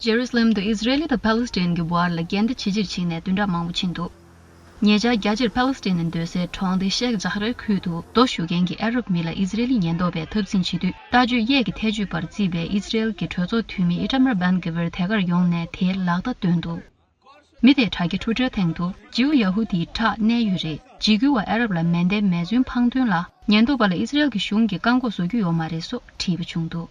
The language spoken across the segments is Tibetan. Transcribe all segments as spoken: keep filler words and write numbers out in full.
ཇེ་རུ་སི་ལེམ་དུ་ཨི་ཟི་རེལ་ལི་དང་ཕཱ་ལེ་སི་ཐན་གྱི་བར་ལ་འགལ་ཟླ་ཇེ་ཆེར་ཕྱིན་ནས་བདུན་ཕྲག་མང་པོ་ཕྱིན་འདུག་ཉེ་ཆར་རྒྱ་ཆེར་ཕཱ་ལེ་སི་ཐན་ནས་སྡོད་སའི་གྲོང་སྡེ་ཤེག་ཇཱ་རེ་ཁུལ་དུ་རྡོ་གཞུ་མཁན་གྱི་ཨ་རབ་མི་ལ་ཨི་ཟི་རེལ་ལི་ཉེན་རྟོག་པས་འཐབ་འཛིང་བྱེད་དུས། ལྟ་སྤྱོད་གཡས་ཀྱི་ཐལ་ཆུ་པར་བརྩིས་པའི་ཨི་ཟི་རེལ་གྱི་གྲོས་ཚོགས་འཐུས་མི་ཨི་ཊ་མར་བན་གྷི་ཝེར་དེ་གར་ཡོང་ནས་དེའི་ལག་བརྡ་སྟོན་འདུག་མི་དེས་དྲ་རྒྱའི་འཕྲུལ་ཁྲིད་སྟེང་དུ། ཇིའུ་ཡ་ཧུ་དིའི་ཁྲག་གནས་ཡོད་རེད། འཇིགས་སྐུལ་བ་ཨ་རབ་ལ་མེ་མདའི་མེ་མཚོན་འཕངས་དོན་ལ། ཉེན་རྟོག་པ་ལ་ཨི་ཟི་རེལ་གྱི་གཞུང་གིས་བཀག་འགོག་བཟོ་རྒྱུ་ཡོད་མ་རེད་སོགས་བྲིས་པ་བྱུང་འདུག་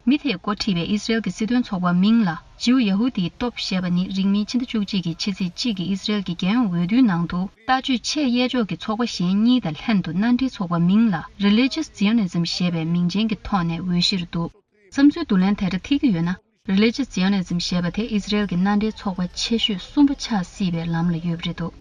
མི་དེས་འགོ་ཁྲིད་པའི་ཨི་ཟི་རེལ་གྱི་སྲིད་དོན་ཚོགས་པ་མིང་ལ། ཇིའུ་ཡ་ཧུ་དིའི་སྟོབས་ཞེས་པ་ནི། རིང་མིན་ཕྱི་ཟླ་བཅུ་གཅིག་གི་ཕྱི་ཚེས་གཅིག་གི་ཨི་ཟི་རེལ་གྱི་རྒྱལ་ཡོངས་འོས་བསྡུའི་ནང་དུ། ལྟ་སྤྱོད་ཆེས་གཡས་ཕྱོགས་ཀྱི་ཚོགས་པ་གཞན་གཉིས་དང་ལྷན་དུ་མནའ་འབྲེལ་ཚོགས་པ་མིང་ལ། Religious Zionism ཞེས་པའི་མིང་ཅན་གྱི་ཐོག་ནས་འོས་གཞིར་འདུག་བསམ་ཚུལ་བསྡུ་ལེན་དེ་འདྲ་ཐིག་གི་ཡོད་ན། Religious Zionism ཞེས་པ་དེ་ཨི་ཟི་རེལ་གྱི་མནའ་འབྲེལ་ཚོགས་པ་ཆེ་ཤོས་གསུམ་པ་ཆགས་སྲིད་པའི་ལམ་ལ་ཡོད་པ་རེད་འདུག་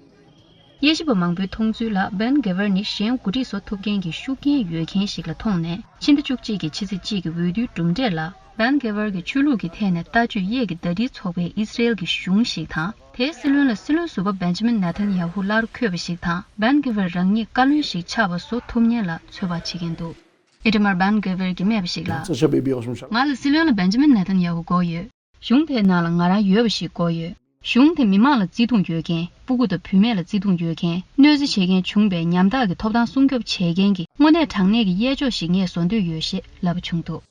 དབྱེ་ཞིབ་པ་མང་པོའི་མཐོང་ཚུལ་ལ། བན་གྷི་ཝེར་ནི་གཞན་འགོ་ཁྲིད་བཟོ་ཐུབ་མཁན་གྱི་ཤུགས་རྐྱེན་ཡོད་མཁན་ཞིག་ལ་མཐོང་ནས། ཕྱི་ཟླ་བཅུ་གཅིག་གི་ཕྱི་ཚེས་གཅིག་གི་འོས་བསྡུའི་གྲུབ་འབྲས་ལ། བན་གྷི་ཝེར་གྱིས་ཆོས་ལུགས་ཀྱི་ཐད་ནས་ལྟ་སྤྱོད་གཡས་ཀྱི་ཟླ་སྒྲིལ་ཚོགས་པའི་ཨི་ཟི་རེལ་གྱི་གཞུང་ཞིག་དང་། དེའི་སྲིད་བློན་ལ་སྲིད་བློན་ཟུར་པ་བན་ཇི་མིན་ནེ་ཐན་ཡ་ཧུ་སླར་འཁོད་པ་ཞིག་དང་། བན་གྷི་ཝེར་རང་ཉིད་བཀའ་བློན་ཞིག་ཆགས་པ་བཟོ་ཐུབ་མཁན་ལ་ཚོད་དཔག་བྱེད་མཁན་འདུག་ཨི་ཊ་མར་བན་གྷི་ཝེར་གྱིས་སྨྲས་པ་ཞིག་ལ། ང་ལ་སྲིད་བློན་ལ་བན་ཇི་མིན་ནེ་ཐན་ཡ་ཧུ་དགོས་ཡོད། གཞུང་དེའི་ནང་ལ་ང་རང་ཡོད་པ་ཞིག་དགོས་ཡོད། གཞུང་དེ་མི་མང་ལ་བརྩི་མཐོང་ཡོད་མཁན། སྤུ་གུ་དང་བུད་མེད་ལ་བརྩི་མཐོང་ཡོད་མཁན། གནོད་འཚེ་བྱེད་མཁན་བྱུང་བའི་ཉམ་ཐག་གི་ཐོབ་ཐང་སྲུང་སྐྱོབ་བྱེད་མཁན་གྱི་དངོས་གནས་དྲང་གནས་ཀྱི་གཡས་ཕྱོགས་ཤིག་ངས་བཟོ་འདོད་ཡོད་ཞེས་ལབ་པ་བྱུང་འདུག་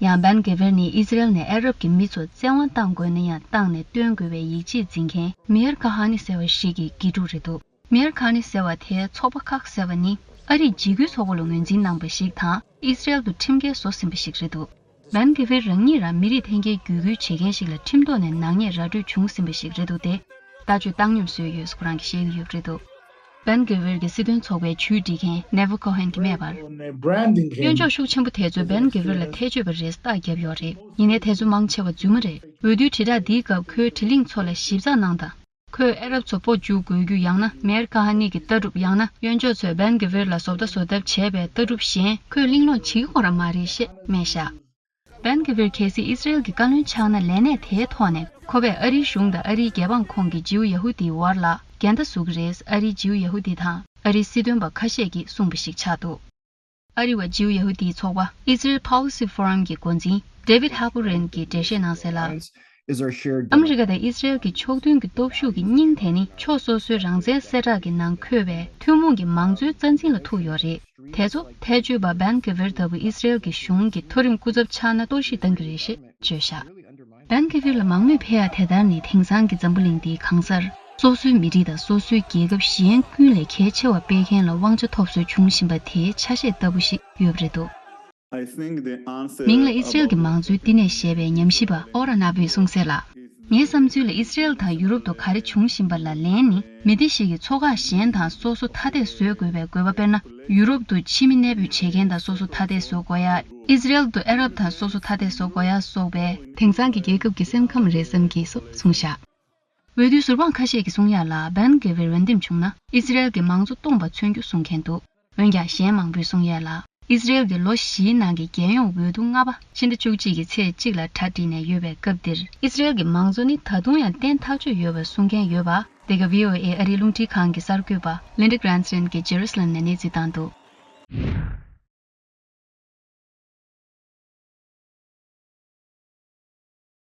ཡང་བན་གྷི་ཝེར་ནི་ཨི་ཟི་རེལ་ནས་ཨ་རབ་ཀྱི་མི་ཚོ་བཙན་དབང་བཏང་དགོས་ན་ཡང་བཏང་ནས་སྟོན་དགོས་པའི་ཡིད་ཆེས་འཛིན་མཁན་མེར་ཁ་ཧ་ནི་ཟེར་བ་ཞིག་གི་དགེ་ཕྲུག་རེད་འདུག་མེར་ཁ་ནི་ཟེར་བ་དེ་ཚོགས་པ་ཁག་ཟེར་བ་ནི་ཨ་རིས་འཇིགས་སྐུལ་ཚོགས་པ་ལ་ངོས་འཛིན་གནང་པ་ཞིག་དང་། ཨི་ཟི་རེལ་དུ་ཁྲིམས་འགལ་བཟོ་ཟིན་པ་ཞིག་རེད་འདུག་བན་གྷི་ཝེར་རང་ཉིད་རང་མི་རིགས་འཐེན་འཁྱེར་བརྒྱུད་སྐུལ་བྱེད་མཁན་ཞིག་ལ་ཁྲིམས་ཐོག་ནས་ནག་ཉེས་ར་སྤྲོད་བྱུང་ཟིན་པ་ཞིག་རེད་འདུག་སྟེ། ལྟ་སྤྱོད་བཏང་སྙོམས་བཟོས་ཡོད་ཟེར་ཁོ་རང་གིས་བཤད་ཀྱི་ཡོད་པ་རེད་འདུག་བན་གྷི་ཝེར་གྱི་སྲིད་དོན་ཚོགས་པའི་ཇུས་འབྲི་མཁན་ནེ་ཝོ་ཁོ་ཧན་གྱིས་སྨྲས་པར། སྐྱོན་ཕྱོགས་ཤུགས་ཆེན་པོ་དེ་ཚོས་བན་གྷི་ཝེར་ལ་ཐེ་བྱུས་པ་རེད་རྟགས་བརྒྱབ་ཡོད་རེད། ཡིན་ནའི་དེ་ཚོ་མང་ཆེ་བ་རྫུན་མ་རེད། འོས་བསྡུའི་དྲིལ་བསྒྲགས་འདིའི་སྐབས་ཁོའི་དྲི་ལིང་ཚོ་ལ་ཞིབ་ཚགས་གནང་དང་། ཁོས་ཨ་རབ་ཚོ་སྤོ་འཇུག་དགོས་རྒྱུ། ཡང་ན་མེར་ཁ་ཧ་ནི་གི་ལྟ་གྲུབ། ཡང་ན་གཡོན་ཕྱོགས་ཚོས་བན་གྷི་ཝེར་ལ་བཟོ་ལྟ་བཟོ་ཐབས་བྱས་པའི་ལྟ་གྲུབ་གཞན་ཁོས་གླེང་སློང་བྱེད་ཀྱི་ཡོད་ར་མ་རེད་ཞེས་སྨྲས་བཞག་བན་གྷི་ཝེར་གལ་སྲིད་ཨི་སི་རེལ་གྱི་བཀའ་བློན་ཆགས་ན། ལས་གནས་དེའི་ཐོག་ནས་ཁོ་པས་ཨ་རིའི་གཞུང་དང་ཨ་རིའི་རྒྱལ་འབངས་ཁོངས་ཀྱི་ཇིའུ་ཡ་ཧུ་དིའི་བར་ལ་འགལ་ཟླ་བཟོ་གི་རེད། ཨ་རིའི་ཇིའུ་ཡ་ཧུ་དི་དང་ཨ་རིའི་སྲིད་དོན་པ་ཁ་ཤས་ཀྱིས་གསུངས་པ་ཞིག་ཆགས་འདུག་ཨ་རི་བ་ཇིའུ་ཡ་ཧུ་དིའི་ཚོགས་པ་Israel Policy Forum གྱི་འགོ་འཛིན་David Haburin གྱིས་འགྲེལ་བཤད་གནང་གསལ་ལ། ཨ་མི་རི་ཀ་དང་ཨི་སི་རེལ་གྱི་ཕྱོགས་མཐུན་གྱི་སྟོབས་ཤུགས་ཀྱི་སྙིང་དེ་ནི་ཕྱོགས་སོ་སོའི་རང་བཙན་གསལ་བསྒྲགས་ཀྱི་ནང་འཁོད་པའི་ཐུན་མོང་གི་མང་གཙོའི་རྩ་འཛིན་ལ་ཐུག་ཡོད་རེད། དེ་ཚོ་ཐལ་ཆོས་པ་བན་གྷི་ཝེར་ལྟ་བུ་ཨི་སི་རེལ་གྱི་གཞུང་གི་མཐོ་རིམ་སྐུ་ཚབ་ཆགས་ན་གཏོར་བཤིག་བཏང་གི་རེད་ཞེས་བརྗོད་བཞག་བན་གྷི་ཝེར་ལ་མང་མོས་འཕེལ་ཡག་དེ་ལྟར་ནི། དེང་སང་གི་འཛམ་བུ་གླིང་འདིའི་གང་སར་སོ་སོའི་མི་རིགས་དང་སོ་སོའི་རྒྱལ་ཁབ་གཞན་ཀུན་ལས་གལ་ཆེ་བ་སྤེལ་མཁན་ལ་དབང་ཆ་ཐོབ་སྲོལ་འབྱུང་བཞིན་པ་དེའི་ཆ་ཤས་ལྟ་བུ་ཞིག་ཡོད་པ་རེད་འདུག་མིང་ལ་ཨི་སི་རེལ་གྱི་མང་གཙོའི་བསྟི་གནས་ཞེས་པའི་ཉམས་ཞིབ་པ་ཨོ་ར་ན་བུས་གསུངས་གསལ་ལ། ངའི་བསམ་ཚུལ་ལ་ཨི་སི་རེལ་དང་ཡུ་རོབ་ཏུ་ག་རེ་བྱུང་བཞིན་པ་ལ་ལན་ནི། མི་སྡེ་ཞིག་གིས་ཚོ་ཁག་གཞན་དང་སོ་སོ་ཐ་དད་བཟོ་དགོས་པའི་དགོས་པ། དཔེར་ན། ཡུ་རོབ་ཏུ་ཕྱི་མི་གནས་སྤོས་བྱེད་མཁན་དང་སོ་སོ་ཐ་དད་བཟོ་དགོས་ཡ། ཨི་སི་རེལ་དུ་ཨ་རབ་དང་སོ་སོ་ཐ་དད་བཟོ་དགོས་ཡ་སོགས་པའི་དེང་སང་གི་རྒྱལ་ཁབ་ཀྱི་སེམས་ཁམས་རེད་བསམ་གྱི་སོགས་གསུངས་བཞག་འོས་བསྡུའི་ཟུར་དཔང་ཁ་ཤས་ཀྱིས་གསུང་ཡ་ལ། བན་གྷི་ཝེར་འོས་འདེམས་བྱུང་ན་ཨི་སི་རེལ་གྱི་མང་གཙོ་སྟོངས་པ་མཚོན་རྒྱུ་གསུང་མཁན་འདུག་འོན་ཀྱང་གཞན་མང་པོས་གསུང་ཡ་ལ། ཨི་སི་རེལ་གྱི་ལོ་བཞིའི་ནང་གི་རྒྱལ་ཡོངས་འོས་བསྡུ་ལྔ་པ་ཕྱི་ཟླ་བཅུ་གཅིག་གི་ཚེས་གཅིག་ལ་གྲ་སྒྲིག་ནས་ཡོད་པའི་སྐབས་འདིར། ཨི་སི་རེལ་གྱི་མང་གཙོ་ནི་ད་དུང་ཡང་བརྟན་ཐག་ཆོད་ཡོད་པ་གསུང་མཁན་ཡོད་པ། འདི་ག་བྷི་ཨོ་ཨེ་ཨ་རིའི་རླུང་འཕྲིན་ཁང་གི་གསར་འགོད་པ་Linda Granstein གྱིས་ཇེ་རུ་སི་ལེམ་ནས་གནས་ཚུལ་བཏང་འདུག